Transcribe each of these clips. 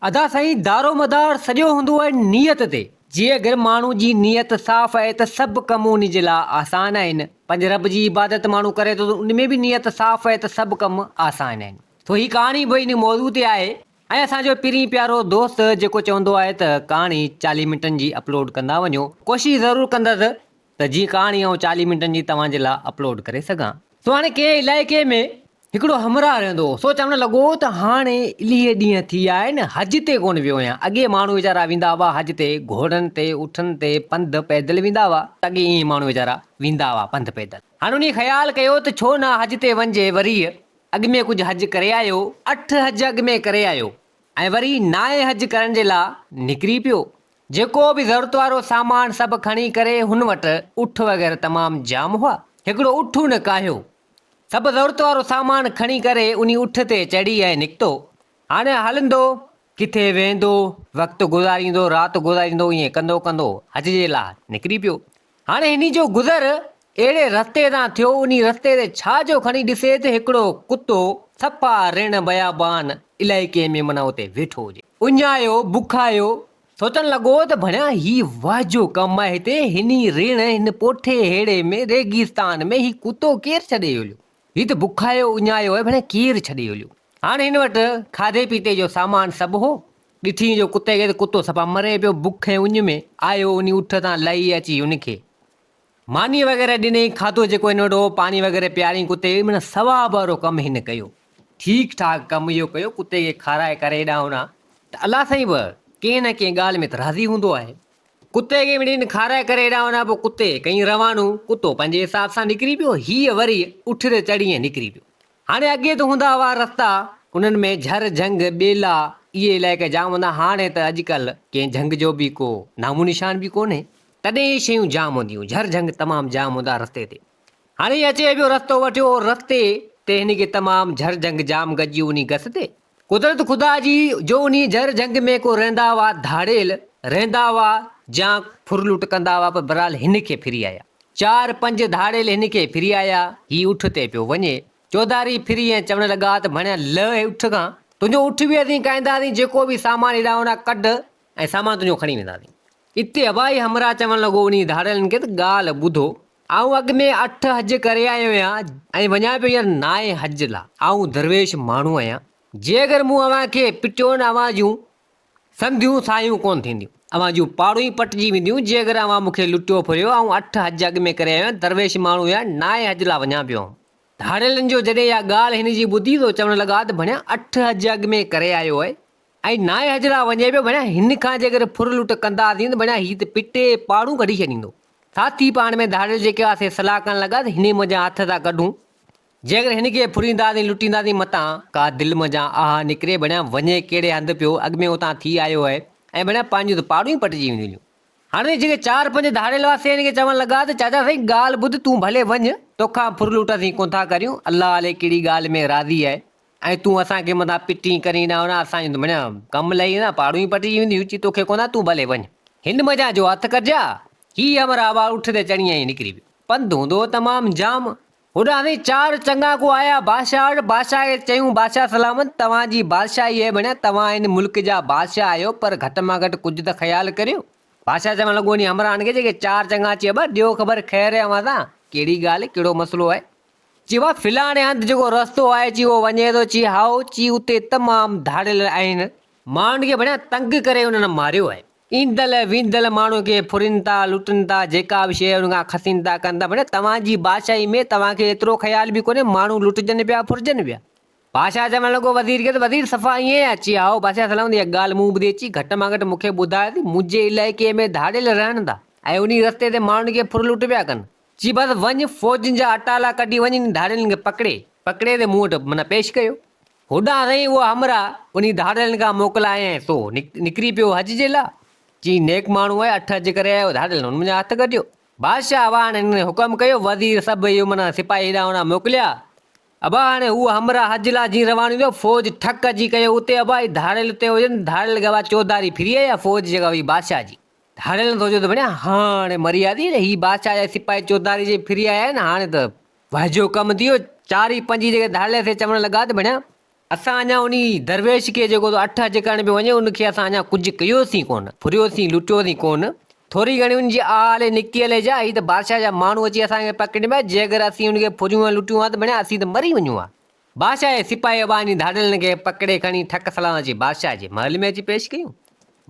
ادا سائين دارومدار سڄو هوندو آهي نيت تي. جي اگر ماڻهو جي نيت صاف آهي ته سڀ ڪم ان جي لاء آسان آهن. پنهنجي رب جي عبادت ماڻهو ڪري ٿو ته ان ۾ به نيت صاف آهي ته سڀ ڪم آسان آهن. سو هي ڪهاڻي به ان موضوع تي آهي ۽ اسان جو پرين پيارو دوست جيڪو چوندو آهي ته ڪهاڻي چاليهه منٽن جي اپلوڊ ڪندا وڃو ڪوشش ضرور ڪندس ته جيئن ڪهاڻي آئون چاليهه منٽن جي توهان جي لاء اپلوڊ ڪري سگهان. سو هاڻي ڪنهن علائقي ۾ هڪڙو همراهه رهندو هو، سو چوڻ لڳو ته هاڻي الهي ڏينهن ٿي ويا آهن، حج تي ڪونه ويو آهيان. اڳي ماڻهو ويچارا ويندا هئا حج تي، گهوڙن تي، اٺن تي، پنڌ پيدل ويندا هئا. اڳي ائين ماڻهو ويچارا ويندا هئا پنڌ پيدل. هاڻي انهي خيال ڪيو ته ڇو نه حج تي وڃجي، وري اڳ ۾ ڪجهه حج ڪري آيو، اٺ حج اڳ ۾ ڪري آيو ۽ وري نائين حج ڪرڻ جي لاء نڪري پيو. جيڪو به ضرورت وارو سامان سڀ کڻي ڪري هن وٽ اٺ وغيره تمام جام هئا. هڪڙو اٺ هن ڪاهيو. سڀ ضرورت وارو سامان کڻي ڪري انهي اٺ تي چڙهي ۽ نڪتو. هاڻي هلندو، ڪٿي ويهندو، وقت گذاريندو، رات گذاريندو ائين ڪندو ڪندو حج جي لاء نڪري پيو. هاڻي هني جو گذر اهڙي رستي تان ٿيو، انهي رستي تي ڇا جو کڻي ڏسي ته هڪڙو ڪتو صفا رڻ بيابان علائقي ۾ معنيٰ اتي ويٺو هجي. اڃايو، بکايو، سوچڻ لڳو ته ڀڻيا هي واهه جو ڪم آهي هتي هني رڻ، هن پوٺي هيڙي ۾، ريگستان ۾ هي ڪتو ڪير ڇڏي هليو؟ هي ته بکايو، اڃايو آهي، ڀڻيا ڪير ڇڏي هليو؟ هاڻي هن وٽ کاڌي پيتي جو سامان سڀ هو. ڏٺي جو ڪتي کي ته ڪتو صفا مري پيو بک ۽ اڃ ۾، آيو انهي اٺ تان لهي اچي هن کي ماني وغيره ڏنئي، کاڌو جيڪو هن وٽ هو، پاڻي وغيره پيارين ڪتي کي، معنيٰ ثواب وارو ڪم هن ڪيو، ٺيڪ ٺاڪ ڪم اهو ڪيو، ڪتي کي کارائي ڪري هيڏانهن هوڏانهن ته الله سائين به ڪنهن نه ڪنهن ڳالهه ۾ ته راضي هوندو آهي. ڪتي کي مڙئي هن کارائي ڪري هيڏانهن هوڏانهن پوء ڪتي ڪئين روانو، ڪتو پنهنجي حساب سان نڪري پيو، هيء وري اٺ تي چڙهي ۽ نڪري پيو. هاڻي اڳي ته هوندا هئا رستا، انهن ۾ جھر جھنگ، ٻيلا، اهي علائقا جام هوندا، هاڻي ته اڄڪلهه ڪنهن جھنگ جو به ڪو نامو نشان به ڪونهي. تڏهن اهي شيون جام هونديون، جھر جھنگ تمام جام هوندا رستي تي. هاڻي هي اچي پيو رستو وٺيو، رستي تي هن کي تمام جھر جھنگ جام گڏجي انهي گس تي. قدرت خدا جي جو انهي جھر جھنگ ۾ ڪو رهندا هئا ڌاڙيل رهندا هئا جا ڦر لٽ ڪندا هئا پر بهرحال هن کي ڦري آيا. چار پنج ڌاڙيل هن کي ڦري آيا، هي اٺ تي پيو وڃي. چوڌاري ڦري ۽ چوڻ لڳا ته ڀڻيا لهه اٺ کان، تنهنجو اٺ به اسين کائينداسين، جيڪو به سامان هيڏانهن هوڏانهن ڪڍ ۽ سامان تنهنجو کڻي وينداسين. اتي هوائي همراهه چوڻ لڳو انهي ڌاڙيلن کي ته ڳالهه ٻڌو، آئون اڳ ۾ اٺ حج ڪري آيو آهيان ۽ وڃان پيو هينئر نائين حج لا. آئون درويش ماڻهو آهيان، جي اگر مون اوهان کي پٽيو نه اوهان جون سنڌيون سايون ڪونه ٿينديون، اوهان جون پاڙون ئي پٽجي وينديون، جي اگر اوهان مون کي لٽيو ڦريو، آئون اٺ حج اڳ ۾ ڪري آيو آهيان، درويش ماڻهو آهيان، نائين حج لا وڃان پيو. ڌاڙيلن جو جڏهن اها ڳالهه هن جي ٻڌي ته چوڻ لڳا ته ڀڻيا اٺ حج اڳ ۾ ڪري آيو آهي ۽ نائين حج لا وڃي پيو، ڀڻيا هن کان جيڪر ڦر لٽ ڪنداسين ته ڀڻيا هي ته پٽي پاڙون ڪڍي ڇڏيندو. ساٿي پاڻ ۾ ڌاڙيل جيڪي هئا سي صلاح ڪرڻ لڳا ته هن منجهان هٿ ٿا ڪڍون، جيڪر هن کي ڦرينداسين لٽينداسين متان ڪا دل منجهان آهه نڪري، ڀڻيا وڃي ڪهڙي هنڌ پيو، اڳ ۾ اتان ٿي آيو آهي ۽ ڀڻيا پنهنجون ته پاڙون ئي پٽجي وينديون. هاڻي جيڪي چار پنج ڌاڙيل هئا سي هن کي چوڻ لڳا ته چاچا سائين ڳالهه ٻڌ تون ڀلي وڃ، توکان ڦر لٽ اسين ڪونه ٿا ڪريون، الله الائي ڪهڙي ڳالهه ۾ راضي آهي ۽ تون اسان کي متان پٽين ڪرين هيڏانهن هوڏانهن اسان جون ته مڙيا ڪم لهي ويندا پاڙون ئي پٽجي وينديون چي توکي ڪونه تون ڀلي وڃ. هن منجهان جو هٿ ڪڍيا، هي همراهه ٻار اٺ تي چڙهي ۽ نڪري ويو. پنڌ هوندو هو تمام جام. هوڏانهن سائين چار چڱا ڪو آيا بادشاهه وٽ، بادشاهه کي چيائون بادشاهه سلامت توهان جي بادشاهي آهي ڀڻيا توهان هن ملڪ جا بادشاهه آهيو پر گهٽ مان گهٽ ڪجهه ته خيال ڪريو. بادشاهه چوڻ لڳو انهي همراهن کي جيڪي چار چڱا چي ابا ڏيو خبر خير آهي اوهان سان ڪهڙي ڳالهه ڪهڙو مسئلو آهي. چي وا فلاڻي هنڌ جيڪو رستو آهي چي اهو وڃي ٿو چي هائو چي اتي تمام ڌاڙيل آهن ماڻهن کي ڀڻيا تنگ ڪري انهن ماريو آهي. ايندل ويندل ماڻهو کي ڦرين ٿا، لٽن ٿا، جيڪا به شيء انهن کان کسين ٿا ڪن ٿا، ڀلا توهان جي بادشاهي ۾ توهان کي ايترو خيال به ڪونهي، ماڻهو لٽجن پيا، ڦرجن پيا. بادشاهه چوڻ لڳو وزير کي ته وزير صفا ائين آهي؟ چي هائو بادشاهه سلامت اها ڳالهه مون ٻڌي اچي گهٽ مان گهٽ مون کي ٻڌاء ته منهنجي علائقي ۾ ڌاڙيل رهن ٿا ۽ انهي رستي تي ماڻهن کي ڦر لٽ پيا ڪن. چي بس وڃ فوجين جا اٽالا ڪڍي وڃ انهن ڌاڙيلن کي پڪڙي پڪڙي ته مون وٽ معنيٰ پيش ڪيو. هوڏانهن سائين اهو همراهه انهي ڌاڙيلن کان موڪلايائين سو نڪري پيو حج جي لاء. چي نيڪ ماڻهو آهي اٺ حج ڪري آيو ڌاڙيلن هن منهنجا هٿ ڪڍيو. بادشاهه هوا هاڻي هنن کي حڪم ڪيو وزير سڀ اهي معنيٰ سپاهي هيڏانهن هوڏانهن موڪليا. ابا هاڻي هو همراهه حج لاء جيئن روانو ٿيو فوج ٺڪ اچي ڪيو اتي ابا هي ڌاڙيل اتي هجن ڌاڙيل کي ابا چوڌاري ڦري آيا فوج جيڪا هئي بادشاهه جي. ڌاڙيلن سوچيو ته ڀڻيا هاڻي مري وياسين هي بادشاهه جا سپاهي چوڌاري جي ڦري آيا آهن هاڻي ته وهه جو ڪم ٿي ويو. چار ئي پنج ئي جيڪي ڌاڙيل سي چوڻ لڳا ته ڀڻيا! اسان اڃا انهي درويش کي جيڪو اٺ حج ڪرڻ پيو وڃي ان کي اسان اڃا ڪجهه ڪيوسين ڪونه، ڦريوسين لٽيوسين ڪونه، ٿوري گهڻي ان جي آه هلي نڪتي هلي جا هي ته بادشاهه جا ماڻهو اچي اسان کي پڪڙين پيا، جي اگر اسين ان کي ڦريون ۽ لٽيون ها ته ڀڻيا اسين ته مري وڃون ها. بادشاهه جي سپاهي اباڻي ڌاڙيلن کي پڪڙي کڻي ٺڪ سلام اچي بادشاهه جي محل ۾ اچي پيش ڪيون.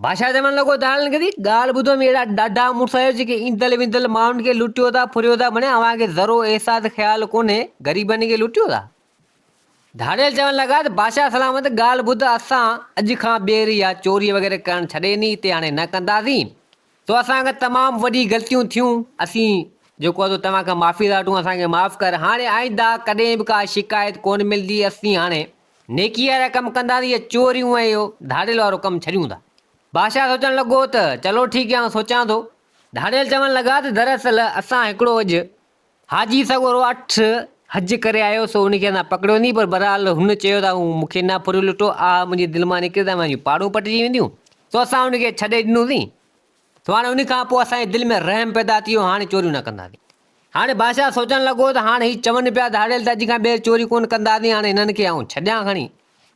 بادشاهه چوڻ لڳو ڌاڙيلن کي ته ڳالهه ٻڌو اوهين اهڙا ڏاڍا مڙس آهيو جيڪي ايندل ويندل ماڻهن کي لٽيو ٿا ڦريو ٿا ڀڻيا اوهان کي ذرو احساس خيال ڪونهي غريبن کي لٽيو ٿا. ڌاڙيل چوڻ لڳا ته بادشاهه سلامت ڳالهه ٻڌ اسان اڄ کان ٻيهر اها چوري وغيره ڪرڻ ڇڏي ڏني هتي هاڻي نه ڪنداسين سو اسان کان تمام وڏي غلطيون ٿيون اسين جيڪو آهي سو توهان کان معافي ٿا وٺون اسان کي معاف ڪر هاڻي آئنده ڪڏهن به ڪا شڪايت ڪونه ملندي اسين هاڻي نيڪي وارا ڪم ڪنداسين اهي چوريون ۽ اهو ڌاڙيل وارو ڪم ڇڏيون ٿا. بادشاهه سوچڻ لڳو ته چلو ٺيڪ آهي آئون سوچان ٿو. ڌاڙيل چوڻ لڳا ته دراصل اسان هڪڙو اڄ حاجي سڳورو اٺ حج ڪري آيو سو ان کي اسان پڪڙيو ني پر بھرحال ھن چيو ته مون کي نه ڦريو لٽو آھ منھنجي دل مان نڪري ته اوھان جون پاڙون پٽجي وينديون سو اسان ان کي ڇڏي ڏنوسين سو ھاڻي ان کان پوء اسان جي دل ۾ رحم پيدا ٿي ويو ھاڻي چوريون نه ڪنداسين. ھاڻي بادشاھ سوچڻ لڳو ته ھاڻي ھي چون پيا ڌاڙيل ته اڄ کان ٻيھر چوري ڪونه ڪنداسين ھاڻي ھنن کي آئون ڇڏيان کڻي.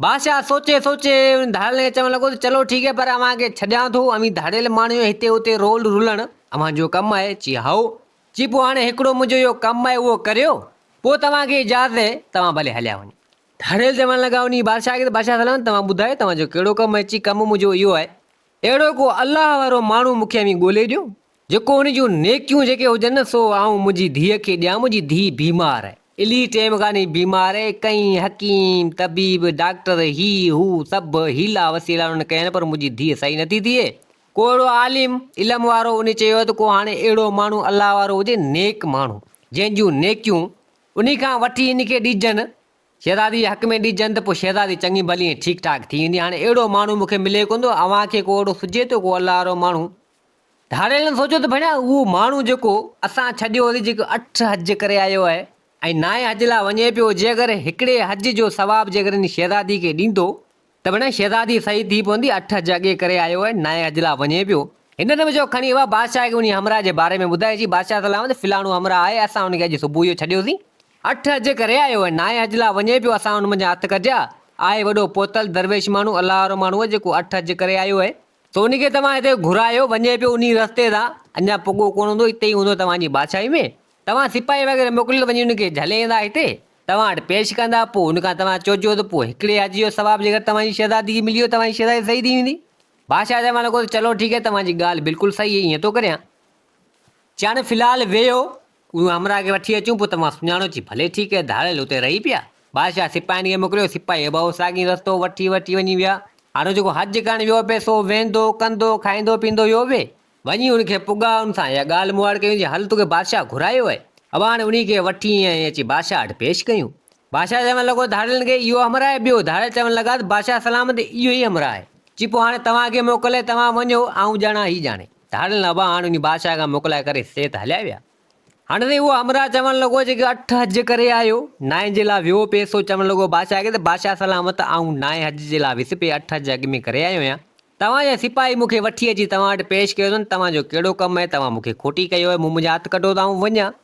بادشاھ سوچي سوچي ان ڌاڙيلن کي چوڻ لڳو ته چلو ٺيڪ آھي پر اوھان کي ڇڏيان ٿو اوھين ڌاڙيل ماڻھو آھيو ھتي ھتي رول رلڻ اوھان جو ڪم آھي چي ھائو چي پوء هاڻي هڪڙو منهنجو اهو ڪم آهي اهو ڪريو، پوء توهان کي اجازت آهي، توهان ڀلي هليا وڃو. ڌاڙيل چوڻ لڳا انهيء بادشاهه کي ته بادشاهه سلامت توهان ٻڌايو توهان جو ڪهڙو ڪم آهي؟ چي ڪم منهنجو اهو آهي، اهڙو ڪو الله وارو ماڻهو مون کي اوهين ڳولي ڏيو، جيڪو ان جون نيڪيون جيڪي هجن نه سو آئون منهنجي ڌيء کي ڏيان، منهنجي ڌيء بيمار آهي، الهي ٽيم کان ئي بيمار آهي، ڪئين حڪيم، طبيب، ڊاڪٽر، هي هو سڀ حيلا وسيلا انهن ڪيا آهن پر منهنجي ڌيء صحيح نٿي ٿئي، ڪو اهڙو عالم، علم وارو، انهي چيو ته ڪو هاڻي اهڙو ماڻهو الله وارو هجي، نيڪ ماڻهو، جنهن جون نيڪيون انهي کان وٺي هن کي ڏجن، شهزادي جي حق ۾ ڏجن ته پوء شهزادي چڱي ڀلي ۽ ٺيڪ ٺاڪ ٿي ويندي، هاڻي اهڙو ماڻهو مون کي ملي ڪونه ٿو، اوهان کي ڪو اهڙو سجهي ٿو، ڪو الله وارو ماڻهو؟ ڌاڙيلن سوچيو ته ڀڻيا اهو ماڻهو جيڪو اسان ڇڏيو هوسين، جيڪو اٺ حج ڪري آيو آهي ۽ نائين حج لاء وڃي پيو، جيڪر هڪڙي حج جو ثواب جيڪر هن شهزادي کي ڏيندو ته ڀيڻ شهزادي صحيح ٿي پوندي، اٺ حج اڳي ڪري آيو آهي، نائين حج لاء وڃي پيو. هن نه چيو کڻي اها بادشاهه کي انهي همراهه جي باري ۾ ٻڌائي، چي بادشاهه سلامت فلاڻو همراهه آهي، اسان ان کي اڄ صبح جو ڇڏيوسين. اٺ حج ڪري آيو آهي، نائين حج لاء وڃي پيو، اسان ان منجهان هٿ ڪڍيا. آهي وڏو پهتل درويش ماڻهو، الله وارو ماڻهو آهي، جيڪو اٺ حج ڪري آيو آهي. سو ان کي توهان هتي گهرايو، وڃي پيو انهي رستي تان، اڃا پڳو ڪونه هوندو، اتي ئي هوندو توهان جي بادشاهي ۾. توهان سپاهي وغيره موڪليو ته وڃي ان کي جهلي ايندا هتي. توهان وٽ پيش ڪندا، پوء ان کان توهان چوجو ته پوء هڪڙي حج جو ثواب جيڪر توهان جي شهزادي کي ملي ويو، توهان جي شهزادي صحيح ٿي ويندي. بادشاهه چوڻ لڳو ته چلو ٺيڪ آهي، توهان جي ڳالهه بلڪل صحيح آهي، ائين ٿو ڪريان. چيائين في الحال ويهو، اهو همراهه کي وٺي اچون، پوء توهان سڃاڻو. چي ڀلي ٺيڪ آهي، ڌاڙيل اتي رهي پيا. بادشاهه سپاهين کي موڪليو، سپاهي هوبهو ساڳي رستو وٺي وٺي وڃي ويا. هاڻي جيڪو حج ڪرڻ ويو پئي، سو ويهندو، ڪندو، کائيندو پيئندو ويو پئي. وڃي ان کي پڳا، ان سان اها ڳالهه مهاڙ ڪيون جي هل توکي بادشاهه گهرايو آهي. ابا هاڻي انهي کي وٺي ۽ اچي بادشاهه وٽ پيش ڪيون. بادشاهه چوڻ لڳو ڌاڙيلن کي اهو همراهه آهي ٻيو ڌاڙيل چوڻ لڳا ته بادشاهه سلامت اهو ئي همراهه آهي. چي پوء هاڻي توهان کي موڪل آهي توهان وڃو آئون ڄاڻان هي ڄاڻي. ڌاڙيلن ابا هاڻي انهي بادشاهه کان موڪلائي ڪري سيت هليا ويا. هاڻي سائين اهو همراهه چوڻ لڳو جيڪي اٺ حج ڪري آيو نائين جي لاء ويو پئي سو چوڻ لڳو بادشاهه کي ته بادشاهه سلامت آئون نائين حج جي لاء ويس پئي اٺ حج اڳ ۾ ڪري آيو آهيان. توهان جا سپاهي مون کي وٺي اچي توهان وٽ پيش ڪيو اٿن، توهان جو ڪهڙو ڪم آهي، توهان مون کي کوٽي ڪيو آهي، مون منهنجا هٿ ڪڍو ته آئون وڃان.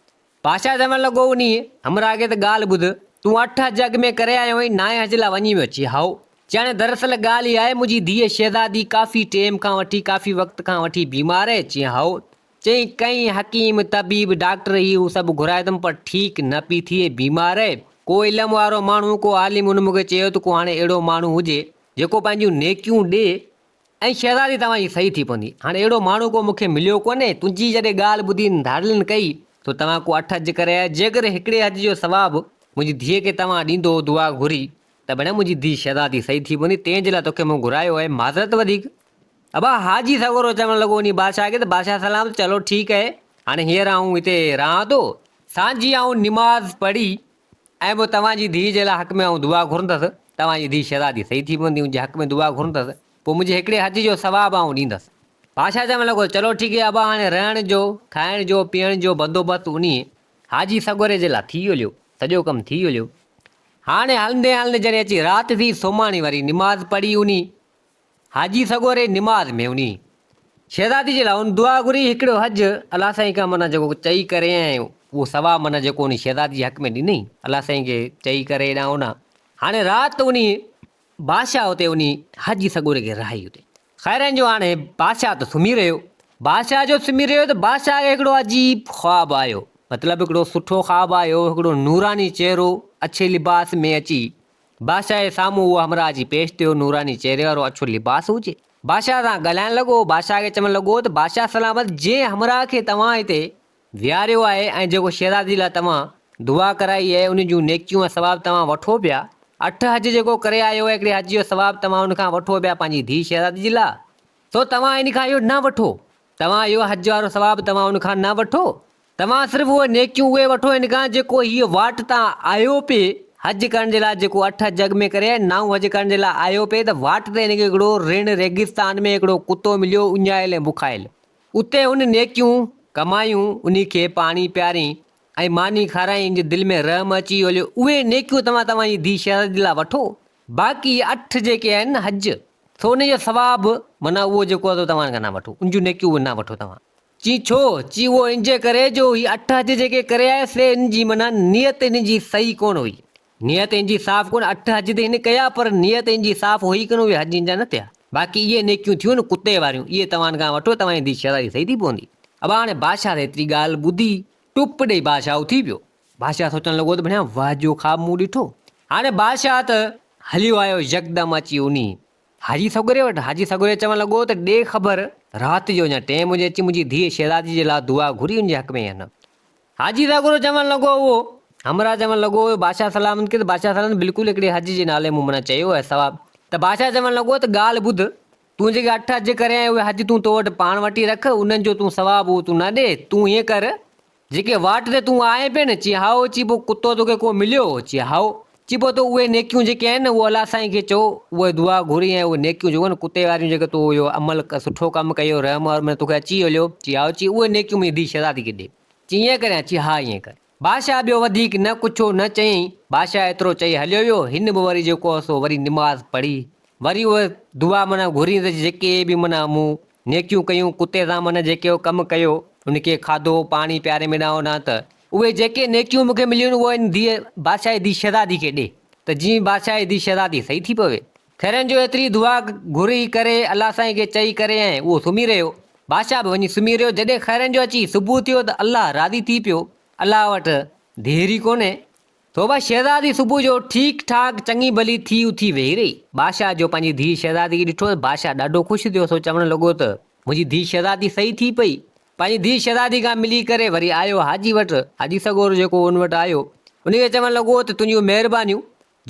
بادشاهه چوڻ لڳو، انهيء همراهه کي ته ڳالهه ٻڌ، تون اٺ حج اڳ ۾ ڪري آيو آهين، نائين حج لاء وڃين ويو؟ چي، هائو. چيائين، دراصل ڳالهه اها آهي، منهنجي ڌيء شهزادي ڪافي ٽيم کان وٺي، ڪافي وقت کان وٺي بيمار آهي. چيائين، هائو. چيائين، ڪئين حڪيم، طبيب، ڊاڪٽر هي هو سڀ گهرائي اٿم، پر ٺيڪ نه پئي ٿئي، بيمار آهي. ڪو علم وارو ماڻهو، ڪو عالم ان مون کي چيو ته ڪو هاڻي اهڙو ماڻهو هجي، جيڪو پنهنجون نيڪيون ڏي ۽ شهزادي توهان جي صحيح ٿي پوندي. هاڻي اهڙو ماڻهو ڪو مون کي مليو ڪونهي. تنهنجي جڏهن ڳالهه ٻڌي هن ڌاڙيلن ڪئي ته توهان ڪو اٺ حج ڪري آيا. جيڪڏهن هڪڙي حج جو ثواب منهنجي ڌيء کي توهان ڏيندو دعا گهري ته ڀيڻ منهنجي ڌيء شهزادي صحيح ٿي پوندي، تنهن جي لاء توکي مون گهرايو آهي. معذرت وڌيڪ. ابا حاجي سڳورو چوڻ لڳو انهي بادشاهه کي ته بادشاهه سلامت چلو ٺيڪ آهي هاڻي هينئر آئون هتي رهان ٿو. سانجهي آئون نماز پڙهي ۽ پوء توهان جي ڌيء جي لاء حق ۾ آئون دعا گهرندس، توهان جي ڌيء شهزادي صحيح ٿي پوندي، ان جي حق ۾ دعا گهرندس، پوء منهنجي هڪڙي حج جو ثواب آئون ڏيندس. بادشاهه چوڻ لڳو، چلو ٺيڪ آهي ابا، هاڻي رهڻ جو، کائڻ جو، پيئڻ جو بندوبست انهيء حاجي سڳوري جي لاء ٿي هليو، سڄو ڪم ٿي هليو. هاڻي هلندي هلندي جڏهن اچي رات ٿي، سومهاڻي واري نماز پڙهي انهي حاجي سڳوري نماز ۾ انهي شهزادي جي لاء ان دعا گهري هڪڙو حج الله سائين کان معنيٰ جيڪو چئي ڪري ۽ اهو ثواب معنيٰ جيڪو انهي شهزادي جي حق ۾ ڏنئي الله سائين کي چئي ڪري هيڏانهن هوڏانهن هاڻي رات انهي بادشاهه اتي انهي حاجي سڳوري کي رهائي اتي. خيرن جو هاڻي بادشاهه ته سمهي رهيو. بادشاهه جو سمهي رهيو ته بادشاهه کي هڪڙو عجيب خواب آيو. مطلب هڪڙو سٺو خواب آيو، هڪڙو نوراني چهرو اڇي لباس ۾ اچي بادشاهه جي سامهون اهو همراهه اچي پيش ٿيو، نوراني چهري وارو اڇو لباس هجي. بادشاهه سان ڳالهائڻ لڳو، بادشاهه کي چوڻ لڳو ته بادشاهه سلامت جنهن همراهه کي توهان هتي ويهاريو آهي ۽ جيڪو شهزادي لاء توهان دعا ڪرائي آهي ان جون نيڪيون ۽ ثواب توهان وٺو پيا. اٺ حج جيڪو ڪري آيو آهي هڪڙي حج جو ثواب توهان ان کان وٺو پيا پنهنجي ڌيء شهزادي جي لاء. سو توهان ان کان اهو نه وٺو. توهان اهو حج وارو ثواب توهان ان کان نه وٺو. توهان صرف اهي نيڪيون اهي وٺو ان کان جيڪو هيء واٽ تان آيو پئي حج ڪرڻ جي لاء جيڪو اٺ حج اڳ ۾ ڪري آيو نائون حج ڪرڻ جي لاء آيو پئي ته واٽ تي هن کي هڪڙو رڻ ريگستان ۾ هڪڙو ڪتو مليو اڃايل ۽ بکايل. اتي هن نيڪيون ڪمايون، انهي کي پاڻي پيارين ۽ ماني کارائين، ان جي دل ۾ رحم اچي ويو، اهي نيڪيون توهان توهان جي ڌيء شهزادي لاء وٺو، باقي اٺ جيڪي آهن نه حج، سو انهي جو ثواب معنيٰ اهو جيڪو آهي سو توهان کان نه وٺو، ان جون نيڪيون اهي نه وٺو توهان. چي ڇو؟ چي اهو ان جي ڪري جو هي اٺ حج جيڪي ڪري آيا سي ان جي معنيٰ نيت ان جي صحيح ڪونه هئي. نيت ان جي صاف ڪونه، اٺ حج ته هن ڪيا پر نيت ان جي صاف هئي ڪونه اهي حج ان جا نه ٿيا. باقي اهي نيڪيون ٿيون نه ڪتي واريون اهي توهان کان وٺو توهان جي ڌيء شهزادي صحيح ٿي پوندي. ابا هاڻي بادشاهه ته ايتري ڳالهه ٻڌي ٽپ ڏئي بادشاهه اٿي پيو. بادشاهه سوچڻ لڳو ته ڀڻيا واهه جو خواب مون ڏٺو. هاڻي بادشاهه ته هليو آيو يڪدم اچي انهي حاجي سڳوري وٽ. حاجي سڳوري چوڻ لڳو ته ڏي خبر رات جو اڃا ٽيم هجي اچي منهنجي ڌيء شهزادي جي لاء دعا گهري ان جي حق ۾ يا نه. حاجي ساڳورو چوڻ لڳو اهو همراهه چوڻ لڳو بادشاهه سلامت کي ته بادشاهه سلامت بلڪل هڪڙي حج جي نالي مون معنيٰ چيو آهي ثواب ته بادشاهه چوڻ لڳو ته ڳالهه ٻڌ تون جيڪي اٺ حج ڪري آيو اهي حج تون تو وٽ پاڻ وٽ ئي رک انهن جو تون ثواب اهو تون نه ڏي تون ائين ڪر جيڪي واٽ تي تون آئين پئي نه چي هائو چي پوء ڪتو توکي ڪو مليو چي هائو چي پوء تو اهي نيڪيون جيڪي آهن نه اهو الله سائين کي چئو اهي دعا گهري ۽ اهي نيڪيون جيڪو نه ڪتي واريون جيڪي تو اهو عمل سٺو ڪم ڪيو رحم وارو معنيٰ توکي اچي هليو چي هائو چي اهي نيڪيون منهنجي ڌيء شهزادي کي ڏي چي ائين ڪريان؟ چي ها ائين ڪر. بادشاهه ٻيو وڌيڪ نه ڪڇيو نه چيائين. بادشاهه ايترو چئي هليو ويو. هن به وري جيڪو هو سو وري نماز پڙهي. وري اهي دعا معنيٰ گهري ته جيڪي به معنيٰ مون نيڪيون ڪيون ڪتي سان معنيٰ جيڪي هو ڪم ڪيو ان کي کاڌو پاڻي پياري ميڏانهن هوڏانهن ته اهي جيڪي نيڪيون مون کي مليون اهي ان ڌيء بادشاهه جي ڌيء شهزادي کي ڏي ته جيئن بادشاهه جي ڌيء شهزادي صحيح ٿي پوي. خيرن جو ايتري دعا گهري ڪري الله سائين کي چئي ڪري ۽ اهو سمهي رهيو. بادشاهه به وڃي سمهي رهيو. جڏهن خيرن جو اچي صبح ٿيو ته الله راضي ٿي پيو. الله وٽ دير ئي ڪونهي. سو به شهزادي صبح جو ٺيڪ ٺاڪ چڱي ڀلي ٿي اٿي ويهي رهي. بادشاهه جو پنهنجي ڌيء شهزادي کي ڏٺو ته بادشاهه ڏاڍو خوش ٿيو سو چوڻ لڳو ته منهنجي ڌيء شهزادي صحيح ٿي پئي. پنهنجي ڌيء شهزادي کان ملي ڪري وري آيو حاجي وٽ. حاجي سڳورو جيڪو ان وٽ آيو ان کي چوڻ لڳو ته تنهنجون مهربانيون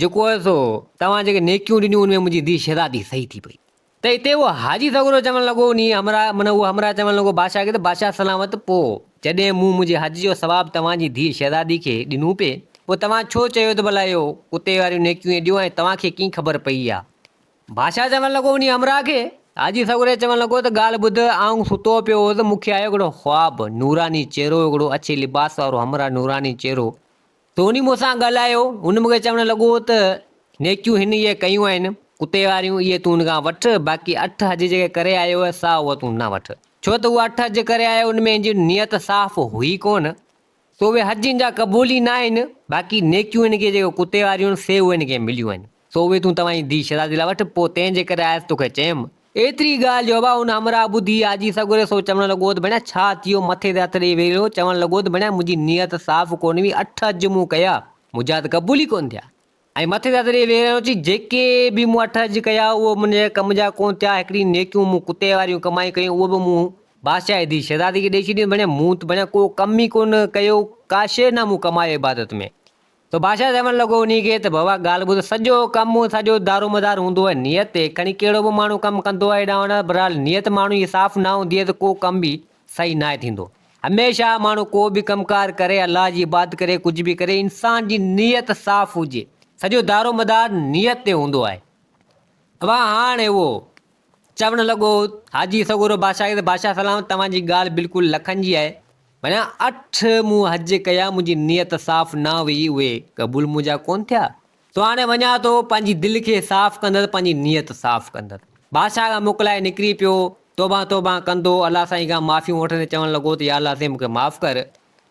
جيڪو آهي سو توهان جيڪي نيڪيون ڏنيون ان ۾ منهنجي ڌيء شهزادي صحيح ٿي پئي. ته اتي اهو حاجي سڳورو چوڻ لڳو انهي همراهه معنيٰ اهو همراهه چوڻ لڳو بادشاهه کي ته بادشاهه سلامت پوء جڏهن مون منهنجي حج جو ثواب توهان جي ڌيء شهزادي کي ڏنو پئي پوء توهان ڇو چيو ته ڀلا اهو ڪتي واريون نيڪيون ائين ڏيو ۽ توهان کي ڪيئن خبر پئي اها بادشاهه چوڻ لڳو انهي همراهه کي. حاجي سڳوري چوڻ لڳو ته ڳالهه ٻڌ آئون ستو پيو هوس مون کي آيو هڪڙو خواب نوراني چهرو هڪڙو اڇي لباس وارو همراهه نوراني چهرو ته انهي مون سان ڳالهايو. هن مون کي چوڻ لڳو ته نيڪيون هن اهي ڪيون آهن، ڪتي واريون، اهي تون هن کان وٺ، باقي اٺ حج جيڪي ڪري آيو آهي سا اها تون نه وٺ. ڇو ته اهو اٺ حج ڪري آيو ان ۾ هن جي نيت صاف هئي ڪونه، سو اهي حج هن جا قبول ئي نه آهن، باقي نيڪيون هن کي جيڪي ڪتي واريون آهن سي اهي هن کي مليون آهن، سو اهي تون توهان جي ڌيء شهزادي لاء وٺ، پوء تنهن جي ڪري آيس توکي چيم. ايتري ڳالهه جو ابا ان همراهه ٻڌي حاجي سڳوري سو چوڻ لڳو ته ڀيڻا ڇا ٿيو مٿي تي هٿ ڏئي ويهي رهيو چوڻ لڳو ته ڀيڻا منهنجي نيت صاف ڪونه هئي اٺ حج مون ڪيا منهنجا ته قبول ئي ڪونه ٿيا ۽ مٿي تي هٿ ڏئي ويهي رهيو چي جيڪي به مون اٺ حج ڪيا اهو منهنجي ڪم جا ڪونه ٿيا هڪڙي نيڪيون مون ڪتي واريون ڪمائي ڪيون اهو به مون بادشاهه جي ڌيء شهزادي کي ڏئي ڇڏيون ڀيڻا مون ته ڀيڻا ڪو ڪم ئي ڪونه ڪيو ڪا شيء نه مون ڪمايو عبادت ۾ سو بادشاهه چوڻ لڳو انهي کي ته بابا ڳالهه ٻڌ سڄو ڪم سڄو دارومدار هوندو آهي نيت تي کڻي ڪهڙو به ماڻهو ڪم ڪندو آهي هيڏانهن هوڏانهن بهرحال نيت ماڻهو جي صاف نه هوندي آهي ته ڪو ڪم به صحيح ناهي ٿيندو هميشه ماڻهو ڪو به ڪم ڪار ڪري الله جي عبادت ڪري ڪجهه به ڪري انسان جي نيت صاف هجي سڄو دارومدار نيت تي هوندو آهي بابا هاڻ اهو چوڻ لڳو، حاجي سڳورو بادشاهه کي ته بادشاهه سلامت توهان جي ڳالهه بلڪل لکن جي آهي. ڀڃان اٺ مون حج ڪيا منهنجي نيت صاف نه هئي اهي قبول منهنجا ڪونه ٿيا. سو هاڻي وڃان ٿو پنهنجي دل کي صاف ڪندس پنهنجي نيت صاف ڪندس. بادشاهه کان موڪلائي نڪري پيو توبهان توبهان ڪندو الله سائين کان معافيون وٺندي چوڻ لڳو ته يا الله سائين مون کي معاف ڪر.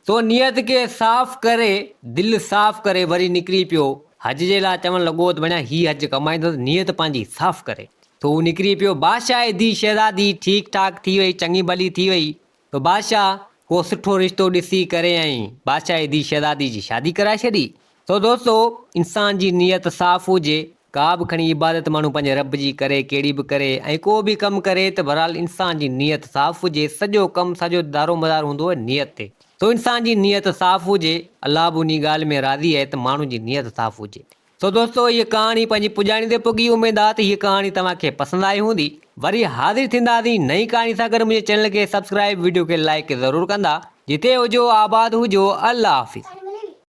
سو نيت کي صاف ڪري دل صاف ڪري وري نڪري پيو. حج جي لاء چوڻ لڳو ته وڃان هي حج ڪمائيندس نيت پنهنجي صاف ڪري. سو هو نڪري پيو. بادشاهه جي ڌيء شهزادي ٺيڪ ٺاڪ ٿي وئي، چڱي ڀلي ٿي وئي. سو بادشاهه ڪو سٺو رشتو ڏسي ڪري ۽ بادشاهه جي ڌيء شهزادي جي شادي ڪرائي ڇڏي. سو دوستو انسان جي نيت صاف هجي، ڪا به کڻي عبادت ماڻهو پنهنجي رب جي ڪري ڪهڙي به ڪري ۽ ڪو به ڪم ڪري ته بھرحال انسان جي نيت صاف هجي، سڄو ڪم سڄو دارومدار هوندو آهي نيت تي. سو انسان جي نيت صاف هجي، الله به انهي ڳالهه ۾ راضي آهي ته ماڻهو جي نيت صاف هجي. سو دوستو هيء ڪهاڻي پنهنجي پڄاڻي تي پڳي اميد آ ته هيء ڪهاڻي توهان کي پسند آئي هوندي. وري حاضر ٿينداسين نئين ڪهاڻي سان گڏ منهنجي چينل کي سبسڪرائيب وڊيو کي لائيڪ ضرور ڪندا. جتي هجو آباد هجو الله حافظ.